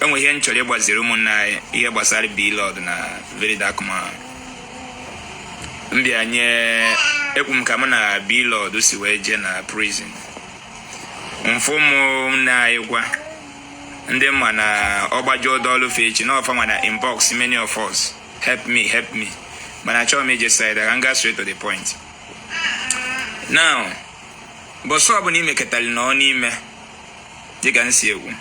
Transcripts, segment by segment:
Enwe ihe m chọrọ ịgbaziri ụmụnne anyị, ihe gbasara Blord na Very Dark Man. Mbịa nye ekwu m ka mụ na Blord si wee jee na prison mfụ ụmụnne anyị, gwa ndị mma na ọgbajuo dọọlụ fechi na ọfa na inbox. Many of us, "Help me, help me," mana achọghị m ije side ka m gaa straight to the point. Now, bọsụ ọbụla imekọtara nọ n'ime, dịka m si ekwu,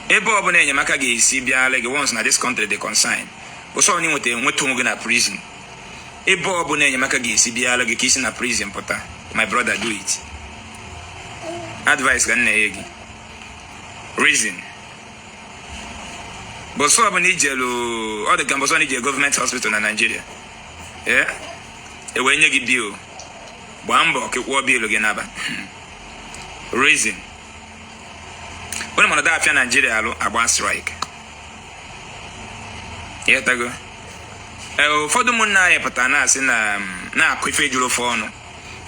ebe ọbụla enyemaka ga-esi bịala gị once na this country dị concern, bọsụ ọbụla ị nweta onwe gị na prison, ebe ọbụla enyemaka ga-esi bịala gị ka isi na prison pụta, my brother, do it. Advice ka m na-enye gị. Reason, bọsụ ọbụla ijelu, ọ dị ka bọsụ ọbụla ije gọọmenti hospital na Nigeria, ee, e wee nye gị bill, gbaa mbọ ka ị kwụọ bill gị naba. Reason, onye mana afịa Naijiria alụ agba strike, ịghọtago? Ee, ụfọdụ ụmụnne anyị pụtara na-asị na na-akụ ife juru ofe ọnụ,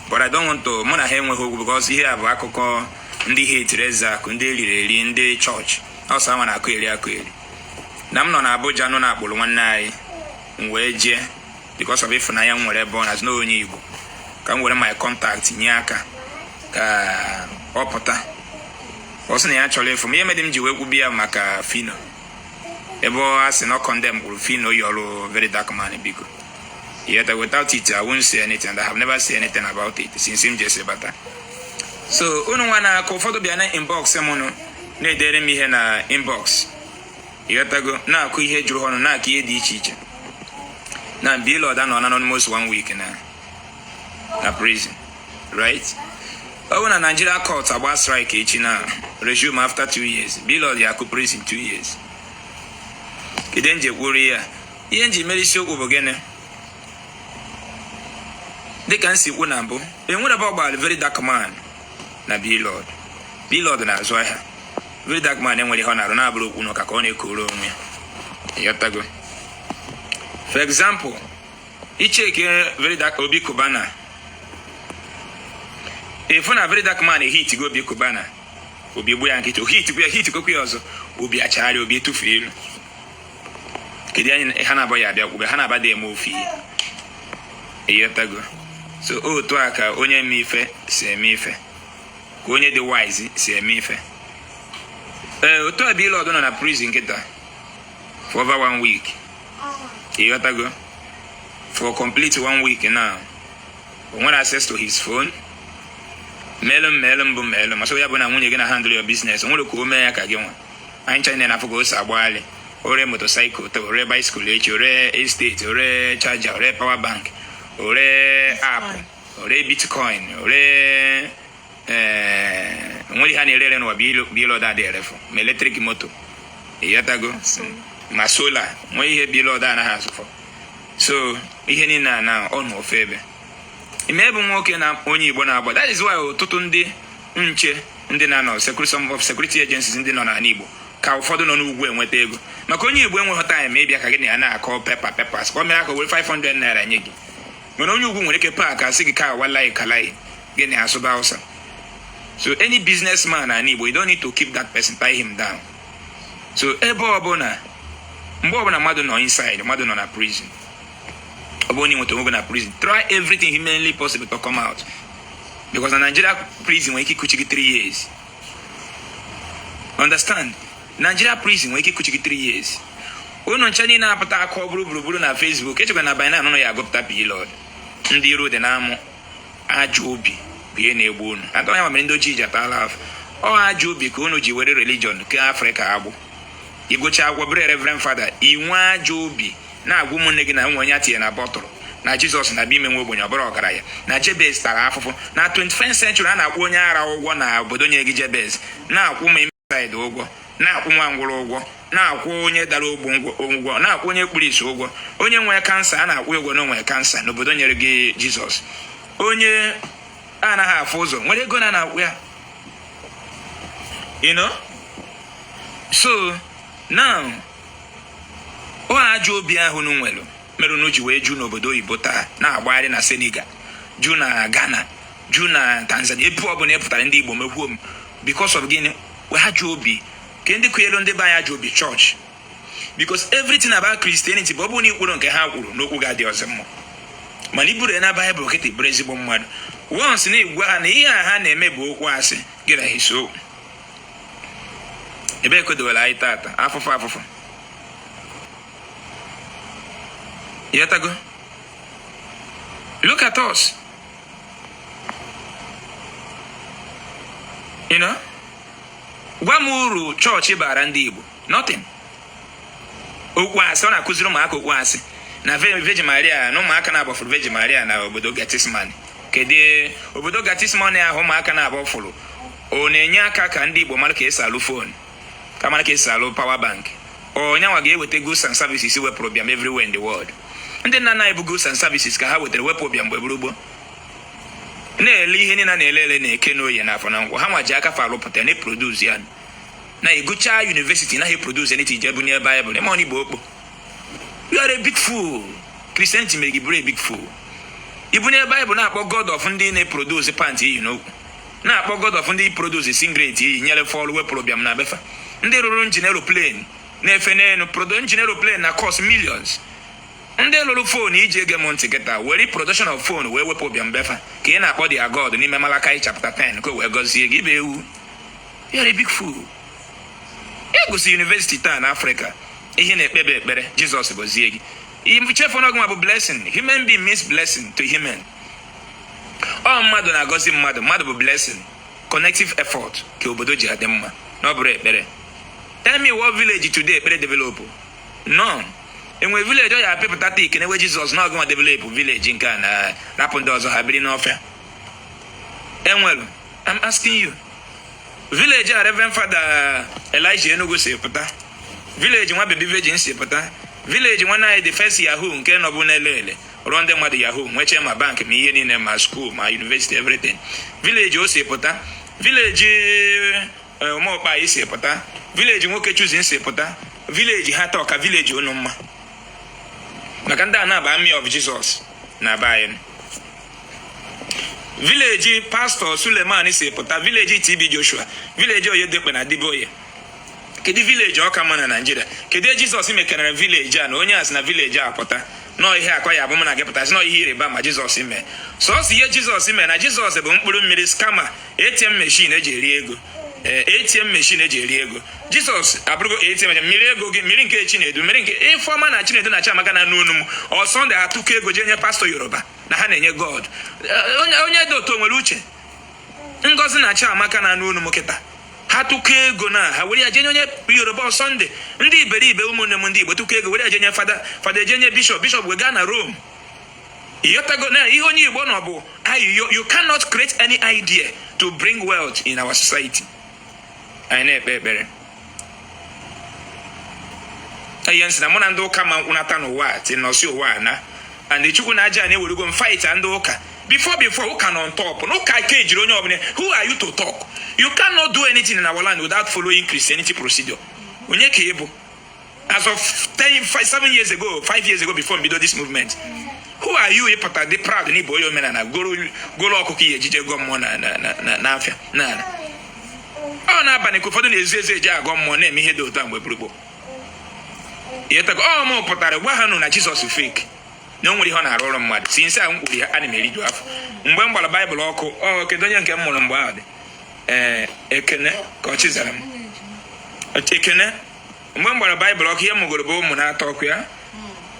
but I don't want to. Mụ na ha enweghị okwu, because ihe a bụ akụkọ ndị ha etiri eze akụ, ndị eriri eri, ndị chọọchị ọsọ ama na-akụ eri akụ eri. Na m nọ na Abuja nụ na akpụrụ nwanne anyị, m wee jee because of ịfụnanya m nwere ebe ọ na-azụ na onye Igbo, ka m were my contact nye aka ka ọ pụta. Ọ sị na ya chọrọ ịfụ m. Ihe mere m ji wee kwubi ya maka Phyno, ebe ọ sị na ọ condemn kwuru Phyno yọrọ Very Dark Man biko. Yet without it, I won't say anything, and I have never said anything about it since m jesi bata. So unu nwa na-akụ, ụfọdụ bịa na inbox m, nụ na-edere m ihe na inbox, ịghọtago, na-akụ ihe juru ha ọnụ, na-akụ ihe dị iche iche na Blord anọ na almost one week na prison, right? Ọ bụrụ na Nigeria court agba strike echi na resume after 2 years, Blord ya akụ prison 2 years. Kedu nji ekwuru ya? Ihe nji mere isiokwu bụ gịnị? Dịka m si kwu na mbụ, enwere ebe ọ gbara Very Dark Man na Blord. Blord na-azụ ahịa. Very Dark Man enwere ihe ọ na-arụ na-abụrụ okwu n'ụka ka ọ na-ekoro onwe ya, ịghọtago? For example, icheke Very Dark, Obi Cubana, efu na Very Dark Man ehitigo Obi Cubana, Obi gbu ya nkịtị, o hitikwa ya, hitikwa ya ọzọ, Obi achagharị, Obi etufu ilu. Kedu anyị ha na-abụ ya abịa kwube ha na-aba dị eme ofe ihe, ịghọtago? So otu a ka onye eme ife si eme ife, ka onye dị wise si eme ife. Ee, otu a Blord nọ na prison kịta for over one week, ịghọtago? For complete one week now, o nwere access to his phone. Meelụ m, meelụ m bụ meelụ ma so ya bụ na nwunye gị na handle your business, o nwere ka o mee ya ka gị nwa. Anyị ncha na-afụ ka o si agbaghalị, ore motorcycle taa, ore bicycle echi, ore estate, ore charger, ore power bank, ore app, ore bitcoin, ore ee nwere ihe a na-ere ere n'ụwa Blord adị erefu, ma electric moto, ịghọtago, ma solar, nwee ihe Blord anaghị azụfọ. So ihe niile a na ọ nọ ofe ebe ime bụ nwoke na onye Igbo na-agba. That is why ọtụtụ ndị nche, ndị na-anọ security, some of security agencies ndị nọ n'ala Igbo, ka ụfọdụ nọ n'ugwu enweta ego, maka onye Igbo enweghị time ịbịa ka gị na ya na-akọ pepa pepas, ka ọ mere aka were 500 naira nye gị. Mana onye ugwu nwere ike paak asị gị ka awalaghị kalaghị gị na asụba Hausa. So any businessman n'ala Igbo, you don't need to keep that person, tie him down. So ebe ọbụla, mgbe ọbụla mmadụ nọ inside, mmadụ nọ na prison, ọ bụrụ na ị nweta onwe gị na prison, try everything humanly possible to come out, because na Nigeria prison nwere ike ikuchi gị 3 years. Understand? Nigeria prison nwere ike ikuchi gị 3 years. Unu nche niile na-apụta akụ ọ bụrụ gburugburu na Facebook, echekwa na banye na anụnụ ya agụpụta Blord. Ndị iro dị na-amụ ajọ obi bụ ihe na-egbu unu. Atọ ya mere ndị ojii ji atala afọ. Ọ ajọ obi ka unu ji were religion ke Afrịka agbụ. Ịgụcha akwụkwọ, bụrụ reverend father, inwe ajọ obi na-agwa ụmụnne gị na nwe onye atinye na bọtụlụ na Jizọs na bịa ime nwe ogbenye, ọ bụrụ ọgaranya, na Jebez tara afụfụ na 21st century. A na-akwụ onye ara ụgwọ na obodo nye gị Jebez, na-akwụ ma inside ụgwọ, na-akwụ nwa ngwụrụ ụgwọ, na-akwụ onye dara ogbo ụgwọ, na-akwụ onye kpuru isi ụgwọ, onye nwere cancer a na-akwụ ụgwọ na o nwere cancer n'obodo nyere gị Jizọs, onye anaghị afụ ụzọ nwere ego na na-akwụ ya. So now, ọ ajọ obi ahụ unu nwere mere unu ji wee ju n'obodo oyibo taa, na-agbagharị na Senegal, ju na Ghana, ju na Tanzania, ebe ọbụla ị pụtara ndị Igbo mekwuo m. Because of gịnị? Ajọ obi. Ke ndị kụnyelu ndị be anyị ajọ obi chọọchị, because everything about Christianity bụ ọ bụrụ na ikwuru nke ha kwuru n'okwu ga-adị ọzọ mma, mana iburu ya na Baịbụl kịta, bụrụ ezigbo mmadụ. Once na igwe ha na ihe a ha na-eme bụ okwu asị, gị na ha esi okwu. Ebe ekodowere anyị tata, afụfụ afụfụ ịghọtago. Look at us. Gwa m uru chọọchị bara ndị Igbo. Nothing. Okwu asị ọ na-akụziri ụmụaka, okwu asị na Virgin Maria, na ụmụaka na-agbafuru Virgin Maria na obodo Gethsemane. Kedu obodo Gethsemane ahụ ụmụaka na-agbafuru? Ọ na-enye aka ka ndị Igbo mara ka esi alụ phone, ka mara ka esi alụ power bank? Onye nwa ga-eweta goods and services wepụrụ ụbịam everywhere in the world? Ndị nna nna anyị bụ goods and services ka ha wetara wepụ ụbịam mgbe gburu gboo, na-ele ihe niile na-ele ele na eke na oye na afọ na nkwọ. Ha nwa ji aka fa alụpụta na produce ya, na egocha university naghị produce anything, je bunye Bible. Ịma Igbo okpo, you are a big fool. Christianity mere gị bụrụ a big fool. Ibunye Bible na-akpọ God of ndị na-eproduce pant iyi n'okwu, na-akpọ God of ndị produce singlet iyi, nyere fọlụ wepụrụ ụbịam na befa, ndị rụrụ engine aeroplane na-efe n'elu, prodo engine aeroplane na cost millions, ndị lụrụ phone iji ege m ntị kịta, were production of phone wee wepụ ụbịam befa, ka ị na-akpọ their God n'ime Malachi chapter 10 ka o wee gọzie gị. Ibe ewu, you are a big fool. Egosi university taa na Afrịka, ihe na-ekpebe ekpere Jizọs gọzie gị. Chefu na ọgụnwa bụ blessing. Human being means blessing to human. Ọ mmadụ na-agọzi mmadụ, mmadụ bụ blessing. Connective effort ka obodo ji adị mma, na ọ bụrụ ekpere. Tell me what village today ekpere develop? None. Enwe village ọ ya apịpụta taa ikenewe Jizọs na ọgụnwa develop village nke a na rapụ ndị ọzọ ha biri n'ọfịa? Enwelu? I'm asking you. Village a Reverend Father Elijah Enugu si pụta, village nwa baby virgin si pụta, village nwanne anyị the first yahoo nke nọbụ na-ele ele rụọ ndị mmadụ yahoo, nwechee ma bank ma ihe niile, ma school ma university, everything, village o si pụta, village ụmụọkpa anyị si pụta, village nwoke chuzin si pụta, village ha taa ọka village unu mma, maka ndị a na-aba army of Jesus na be anyị, village Pastor Suleman si pụta, village TB Joshua, village Oyedekpe na Diboye. Kedu village ọka mma na Naijiria? Kedu Jizọs mekenere village a na onye a si na village a pụta? Nọọ ihe akọ ya bụ mụ na gị pụta sị nọọ ihe ịrịba ma Jizọs mee. Sọọsọ ihe Jizọs mee na Jizọs bụ mkpụrụ mmiri, scammer, ATM machine eji eri ego. Ee, ATM machine eji eri ego. Jizọs abụrụgo ATM, mmiri ego gị, mmiri nke Chinedu, mmiri nke Ifeọma na Chinedu na Chiamaka na n'onu m. Ọ Sọnde ha tụkọ ego jee nye pastọ Yoruba na ha na-enye God. Onye dị otu nwere uche? Ngozi na Chiamaka na n'onu m kịta, ha tụkọ ego na ha were ya jee nye onye Yoruba. Sọnde ndị iberibe, ụmụnne m ndị Igbo tụkọ ego were ya jee nye fada, fada eje nye bishọp, bishọp wee gaa na Rome. Ịghọtago na ihe onye Igbo nọ bụ ayụyọ. You cannot create any idea to bring wealth in our society. Anyị na-ekpe ekpere ihe nsị na mụ na ndị ụka ma nkwụnata n'ụwa a ti nọsi ụwa a na and Chukwu na aja na-ewerugo m fight ndị ụka. Before ụka nọ on top na ụka ike ejiri onye ọbụla. Who are you to talk? You cannot do anything in our land without following Christianity procedure. Onye ka ị bụ? As of 10, 5, 7 years ago, 5 years ago, before mbido this movement, who are you ịpụta dị proud na ịbụ onye omenala, goro ọkụkọ ihe ejije gọ mmụọ na na na na n'afịa n'ala? Ọ n'abalị ka ụfọdụ na-ezu ezu eji agọ mmụọ, na-eme ihe dị otu a mgbe gburugburu. Ịghọtago? Ọ mụ pụtara gwa ha nụ na Jizọs fake, na o nwere ihe ọ na-arụ ọrụ mmadụ si nsị a m kwuru ya. Ana m eriju afọ mgbe m gbara Baịbụl ọkụ. Ọ kedu onye nke m mụrụ mgbe ahụ dị? Ee, Ekene ka ọ chizara m Ekene. Mgbe m gbara Baịbụl ọkụ, ihe m mụgoro bụ ụmụ na-atọ ọkụ ya.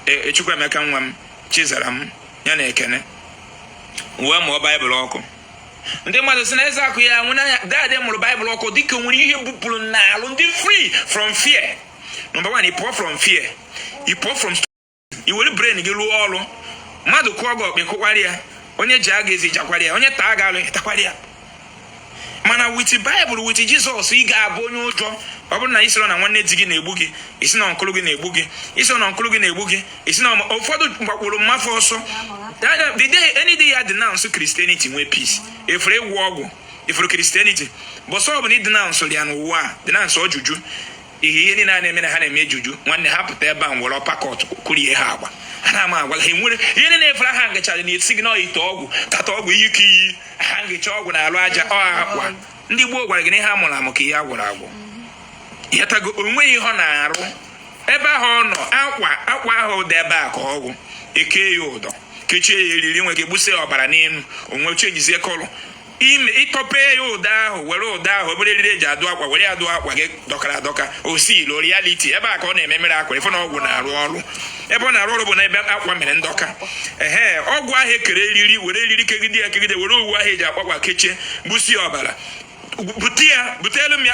Ee, Chukwuemeka nwa m, chizara m ya na Ekene, wee mụọ Baịbụl ọkụ. Ndị mmadụ sị na eze akụ ya nwụ ya dadị mụrụ Baịbụl ọkụ, dịka o nwere ihe bupụrụ n'alụ ndị free from fear. Number one, ị pụọ from fear, ị pụọ from i were brain gị rụọ ọrụ. Mmadụ kụọ gị ọkpa, ịkụkwara ya. Onye ji aga ezi jakwara ya, onye taa gị alụ, ịtakwara ya. Mana with Bible, with Jizọs, ị ga-abụ onye ụjọ. Ọ bụrụ na ị sịrọ na nwanne di gị na-egbu gị, isi na ọnkụlụ gị na-egbu gị, isi na ọnkụlụ gị na-egbu gị, isi na ụfọdụ gbakwuru mmafọ ọsọ. The day any day ya denounce Christianity, nwee peace. Efere ịgwọ ọgwụ ifuru Christianity bọsọ ọ bụla ị denounce ya n'ụwa a, denounce ọjụjụ ihe niile a na-eme na ha na-eme juju. Nwanne ha pụta ebe a nwere ọpakọt kwurie ha agba ha na-ama agwa ha enwere ihe niile efere ha ngachara na esi gị na ite ọgwụ tata ọgwụ iyi ka iyi ha ngecha ọgwụ na-alụ aja ọ akwa. Ndị gboo gwara gị na ihe a mụrụ amụ ka ihe a gwọrọ agwọ. Ịghọtago? Onweghị ihe ọ na-arụ ebe ahụ ọ nọ. Akwa ahụ dị ebe a ka ọgwụ eke ya ụdọ, kechie ya eriri, nwere ike gbusie ọbara n'elu onwe, changezie colour ime. Ịtọpe ya ụdọ ahụ, were ụdọ ahụ, obere eriri eji adụ akwa, were ya dụọ akwa gị dọkara adọka. Osilo reality ebe a ka ọ na-eme mere akwa. Ịfụ na ọgwụ na-arụ ọrụ ebe ọ na-arụ ọrụ bụ na ebe akwa mere ndọka. Ehe, ọgwụ ahụ ekere eriri, were eriri kegide ya, kegide, were owu ahụ eji akwa kechie, gbusie ọbara, bute ya, butelu m ya.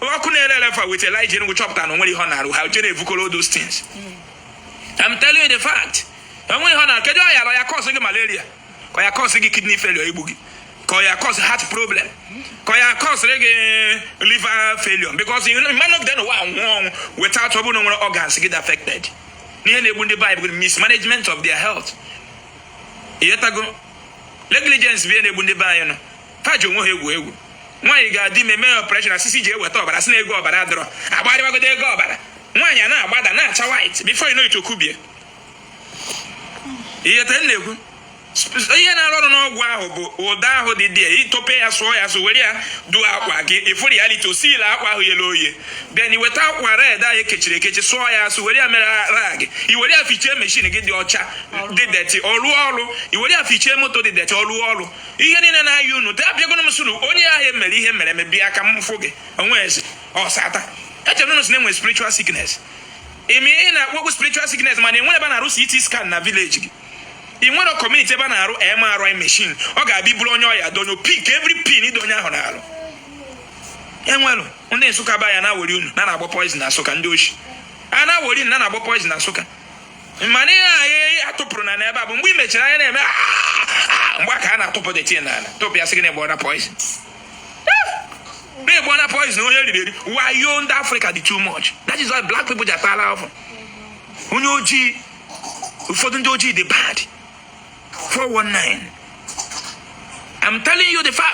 Ọ ọkụ na-ere ere fa with Elijah Enugu chọpụtara na onwere ihe ọ na-arụ. Ha jere evukọrọ those things. I'm telling you the fact. Enweghị ihe ọ na. Kedu ọ yara ya cause gị malaria, ka ọ ya cause gị kidney failure, igbu gị, ka ọ ya cause heart problem, ka ọ ya cause gị liver failure? Because you know, mmanụ nọgide n'ụwa anwụ ọnwụ without ọ bụrụ na nwere organs gị dị affected. N'ihe na-egbu ndị Bible, mismanagement of their health. Ịghọtago? Negligence bụ ihe na-egbu ndị be anyị nọ. Fa ji onwe ha egwu egwu. Nwaanyị ga-adị ime, mee operation, asịsị ji eweta ọbara, sị na ego ọbara adịrọ, agbarịwagodo ego ọbara. Nwaanyị a na-agbada, na-acha white, before you know it, okubie. Ihe te m na-ekwu, ihe na-arụ ọrụ n'ọgwụ ahụ bụ ụda ahụ dị dị ịtope ya, sụọ ya, sụ, were ya duo akwa gị. Ịfụ reality, osila akwa ahụ yele oye. Then iweta akwa red ahụ ekechiri ekechi, sụọ ya asụ, were ya mere rag. I were ya fichie machine gị dị ọcha, dị dirty, ọ rụọ ọrụ. I were ya fichie moto dị dirty, ọ rụọ ọrụ. Ihe niile na-aya unu te abịagoro m sụrụ onye ahụ emere ihe mere eme, bịa ka m fụ gị onwe eze ọsata. Echere unu si na enwe spiritual sickness. Ime ihe na-akpọ okwu spiritual sickness, mana enwere ebe a na-arụ CT scan na village gị? Ị nwere community ebe a na-arụ MRI machine ọ ga-abịa bụrụ onye ọya donyo pick every pin ịdị onye ahụ na-arụ? Enwelu ndị Nsụka ba ya na-aweri unu na na-agbọ poison na Nsụka. Ndị oshi a na-aweri na na-agbọ poison na Nsụka. Mana ihe anyị atụpụrụ na ebe a bụ mgbe ị mechara anya na-eme "Ah!" Mgbe a ka a na-atụpụ detin n'ala, tụpụ ya, sị gị na-egbo na poison, na-egbo na poison onye riri eri. Wayo ndị Afrịka dị too much. That is why black people ji atala afọ. Onye ojii, ụfọdụ ndị ojii dị bad. 419. I'm telling you the fact.